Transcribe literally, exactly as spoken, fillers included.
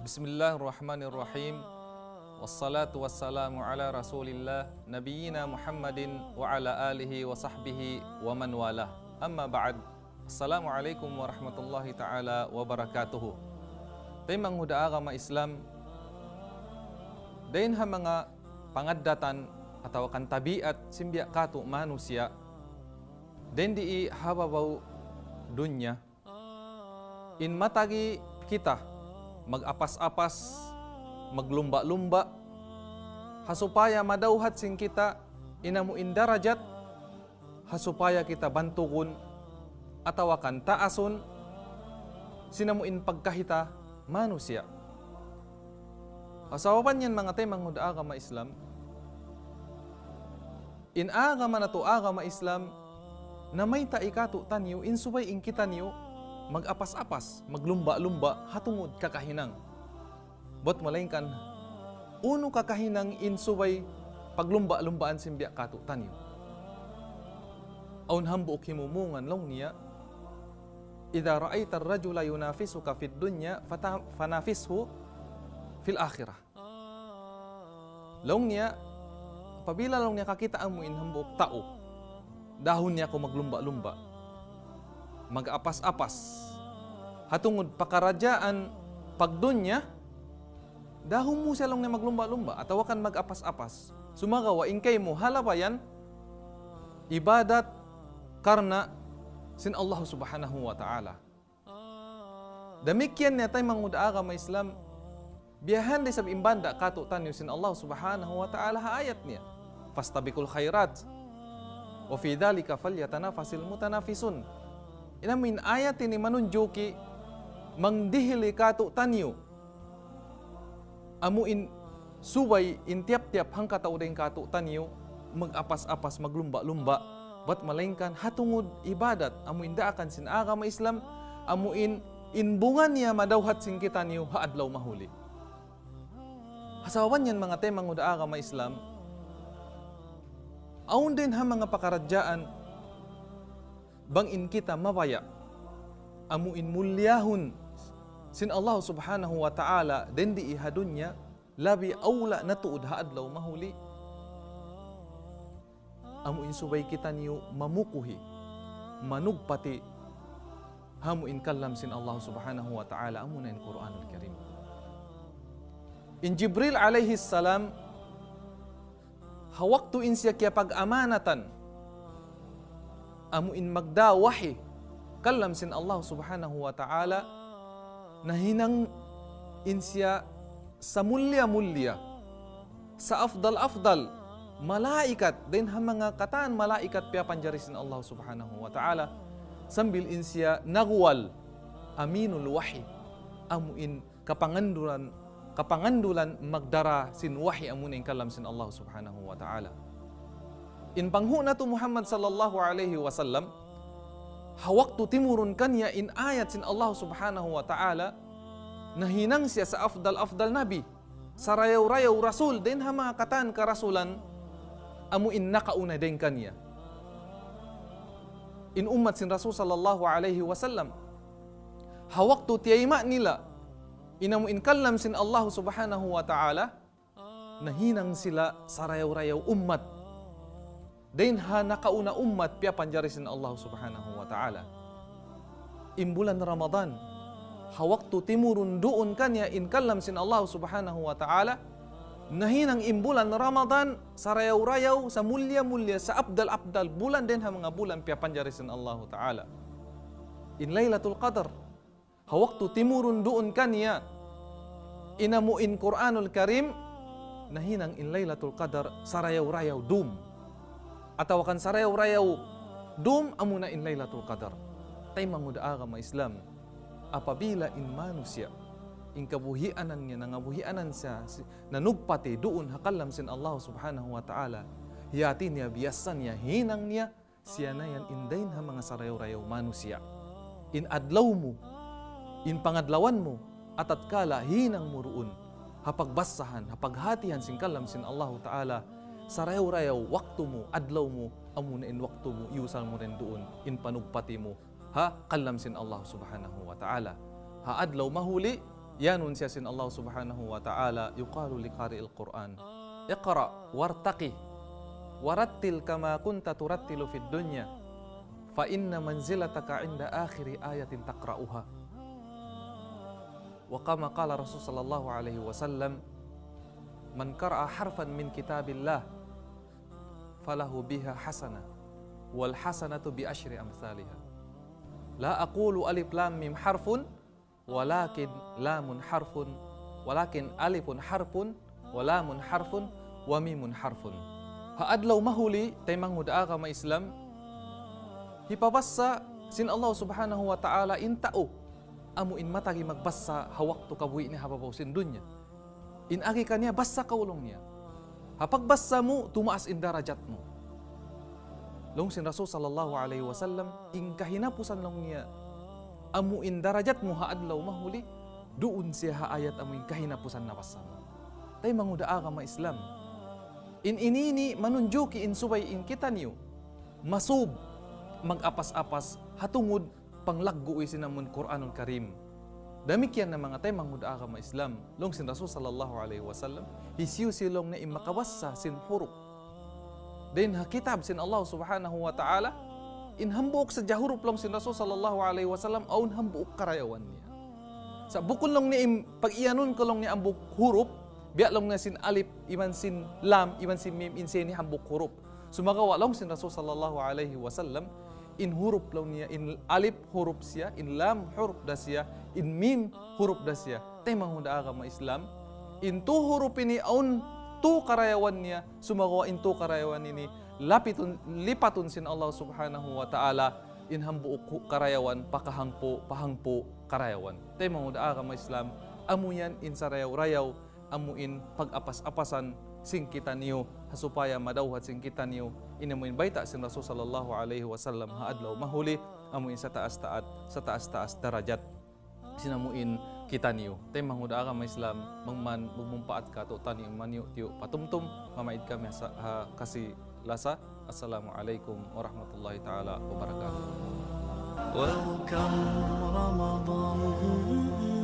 بسم الله الرحمن الرحيم. والصلاة والسلام على رسول الله نبينا محمد وعلى آله وصحبه ومن والاه. أما بعد. السلام عليكم ورحمة الله تعالى وبركاته. Taymanghud ha agama Islam, dayn ha manga pangaddatan atawa kan tabiat sin biya' katu' manusiya', dayn di ha babaw dunya, in matagi kita mag-apas-apas, maglumba'-lumba', ha supaya madawhat sin kita in amu in darajat, ha supaya kita bantugun atawa kan taasun sin amu in pagkahi ta manusiya'. Sabab yan, manga taymanghud ha agama Islam, in agama natu' agama Islam, namayta' katu'taniyu in subay in kitaniyu mag-apas-apas, maglumba'-lumba' ha tungud kakahinang. Bat malaingkan unu kakahinang in subay paglumba'-lumbaan sin biya' katu'taniyu. Awn hambuuk himumungan laung niya, إذا رأيت الرجل ينافسك في الدنيا فت-، فنافسه في الآخرة. Laung niya, apabila laung niya kakitaan mu in hambuuk tau, dahun niya kaw maglumba'-lumba', mag-apas-apas ha tungud pakaradjaan pagdunya, dahun mu siya laung niya maglumba'-lumba' atawa kan mag-apas-apas. Sumagawa' in kaymu ha labayan ibadat karna' sin Allah Subhanahu wa Ta'ala. Damikkiyan niya taymanghud ha agama Islam, biya' ha yan da isab in banda' katu'taniyu sin Allah Subhanahu wa Ta'ala ha ayat niya, فاستبقوا الخيرات وفي ذلك فليتنافس المتنافسون. In amu in ayat ini manunjuki, mangdihil katu'taniyu amu in subay in tiyap-tiyap hangkatau dayn katu'taniyu mag-apas-apas, maglumba'-lumba', bat malaingkan ha tungud ibadat, amu in daakan sin agama Islam, amu in, in bunga niya madawhat sin kitaniyu ha adlaw mahuli. Sabab yan, manga taymanghud ha agama Islam, awn dayn ha manga pakaradjaan bang in kita mabaya' amu in mulyahun sin Allah Subhanahu wa Ta'ala dayn di ha dunya, labi awla na tuud ha adlaw mahuli, amu in subay kitaniyu mamukuhi, manugpati ha amu in kalam sin Allah Subhanahu wa Ta'ala, amu na in Qur'anul Karim. In Jibril alayhi salam, ha waktu in siya kiyapag-amanatan amu in magdā wahi, kalam sin Allah Subhanahu wa Ta'ala, nahinang in siya samulliya-mulliya, saafdal-afdal malaikat, dayn ha manga katan malaikat piyapanjari sin Allah Subhanahu wa Ta'ala, sambil in siya nagwal aminul wahi, amu in kapangandulan, kapangandulan magdara sin wahi, amu na in kalam sin Allah Subhanahu wa Ta'ala. In panghu' natu' Muhammad sallallahu alayhi wasallam, ha waktu timurun kaniya in ayat sin Allah Subhanahu wa Ta'ala, nahinang siya saafdal-afdal nabi, sarayaw-rayaw rasul dayn ha manga katan karasulan, amu in nakauna dayn kaniya. In ummat sin Rasul sallallahu alayhi wasallam, ha waktu tiyayma' nila in amu in kalam sin Allah Subhanahu wa Ta'ala, nahinang sila sarayaw-rayaw ummat dayn ha nakauna ummat piyapanjari sin Allah Subhanahu wa Ta'ala. In bulan Ramadan, ha waktu timurun duun kaniya in kalam sin Allah Subhanahu wa Ta'ala, nahinang in bulan Ramadan sarayaw-rayaw, samulliya-mulliya, saafdal-afdal bulan dayn ha manga bulan piyapanjari sin Allah Ta'ala. In Laylatul Qadr, ha waktu timurun duun kaniya in amu in Qur'anul Karim, nahinang in Laylatul Qadr sarayaw-rayaw dum. Atawa kan sarayaw-rayaw dum, amu na in Laylatul Qadr. Taymanghud ha agama Islam, apabila in manusiya', in kabuhianan niya, nangabuhianan siya, si-, nanugpati duun ha kalam sin Allah Subhanahu wa Ta'ala, hiyati niya, biyassa niya, hinang niya, siya na yan in dayn ha manga sarayaw-rayaw manusiya'. In adlaw mu, in pangadlawan mu, atatkala hinang mu duun ha pagbassahan, ha paghatihan sin kalam sin Allahu Ta'ala, sarayaw-rayaw waktu mu, adlaw mu, amu na in waktu mu, iyusal mu dayn duun in panugpati mu ha kalam sin Allah Subhanahu wa Ta'ala. Ha adlaw mahuli, Iyanun siya sin Allah Subhanahu wa Ta'ala, يقال لقارئ القرآن: اقرأ وارتق ورتل كما كنت ترتل في الدنيا، فإن منزلتك عند آخر آية تقرأها. وكما قال رسول صلى الله عليه وسلم: من قرأ حرفا من كتاب الله فله بها حسنة، والحسنة بعشر أمثالها. لا أقول ألف لام ميم حرف، ولكن لام حرف، ولكن ألف حرف، ولام حرف، وميم حرف. Ha adlaw mahuli, taymanghud ha agama Islam, hipabassa sin Allah Subhanahu wa Ta'ala in tau amu in matagi magbassa ha waktu kabuhi' niya ha babaw sin dunya. In agi kaniya, bassa kaw laung niya. Ha pagbassa mu, tumaas in darajat mu. Laung sin Rasul sallallahu alayhi wasallam, in kahinapusan laung niya, amu in darajat mu ha adlaw mahuli, duun siya ha ayat amu in kahinapusan nabassa mu. Taymanghud ha agama Islam. In ini ini manunjuki in subay in kitaniyu masub, mag-apas-apas, ha tungud panglaggu' sin amun Qur'anul Karim. Damikkiyan na manga taymanghud ha agama Islam, laung sin Rasul sallallahu alayhi wasallam, hisiyu-siyu laung niya in makabassa sin hurup dayn ha kitab sin Allah Subhanahu wa Ta'ala, in hambuuk sadja hurup laung sin Rasul sallallahu alayhi wasallam, awn hambuuk karayawan niya. Sa' bukun laung niya in pag-iyanun ku laung niya hambuuk hurup, biya' laung niya sin alif, iban sin lam, iban sin mim, in siya ini hambuuk hurup. Sumagawa' laung sin Rasul sallallahu alayhi wasallam, in hurup laung niya, in alif hurup siya, in lam hurup da siya, in mim hurup da siya. Taymanghud ha agama Islam, in tū hurup ini awn tū karayawan niya, sumagawa' in tū karayawan ini lapitun, lipatun sin Allah Subhanahu wa Ta'ala, in hambuuk hu-, karayawan, pa kahangpu', pa hangpu' karayawan. Taymanghud ha agama Islam, amu yan in sarayaw-rayaw, amu in pag-apas-apasan sin kitaniyu, ha supaya madawhat sin kitaniyu, in amu in bayta' sin Rasul sallallahu alayhi wasallam ha adlaw mahuli, amu in sataas-taas, sataas-taas darajat sin amu in kitaniyu. Taymanghud ha agama Islam, bang man magmumpaat kātu'niyu in maniyu'-tiyu' patumtum, mamaid kami ha sa-, ha kasi lasa. Assalamu alaykum warahmatullahi ta'ala wabarakatuh. Welcome Ramadan.